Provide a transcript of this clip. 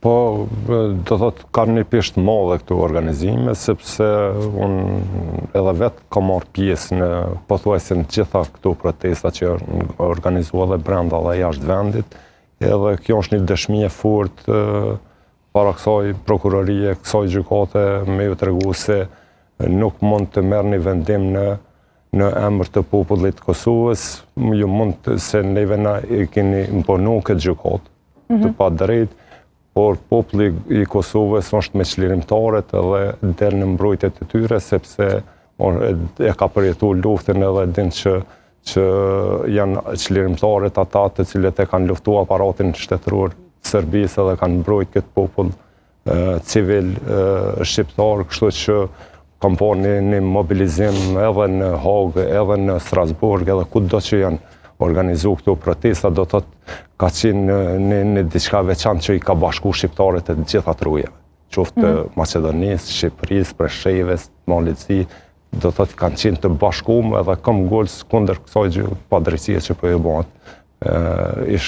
Po, do thotë, ka një peshë të madhe këto organizime, sepse unë edhe vetë kam marrë pjesë në pothuajse në gjitha këto protesta që janë organizuar edhe brenda dhe jashtë vendit, edhe kjo është një dëshmi e fortë para kësaj prokurorie, kësaj gjykate, me ju tregu se nuk mund të merr një vendim në emër të popullit të Kosovës, ju mund të, se neve na e keni imponu këtë gjykatë të padrejtë, por populli i Kosovës është me çlirimtarët edhe del në mbrojtje të tyre, sepse e ka përjetu luftën edhe din që janë çlirimtarët ata të cilët e kanë luftu aparatin shtetëror të Serbisë edhe kanë mbrojt këtë popull civil shqiptar, kështu që kam po një mobilizim edhe në Hagë, edhe në Strasburg, edhe kudo që janë organizu këto protesta, do të thotë ka qenë një diçka veçantë që i ka bashku shqiptarët e të gjitha trojeve, qoftë të Maqedonisë, Shqipërisë, Preshevës, Malit Zi, do të thotë kanë qenë të bashkuar edhe këmbëngulës kundër kësaj gjë padrejtësie që po ju bëhet ish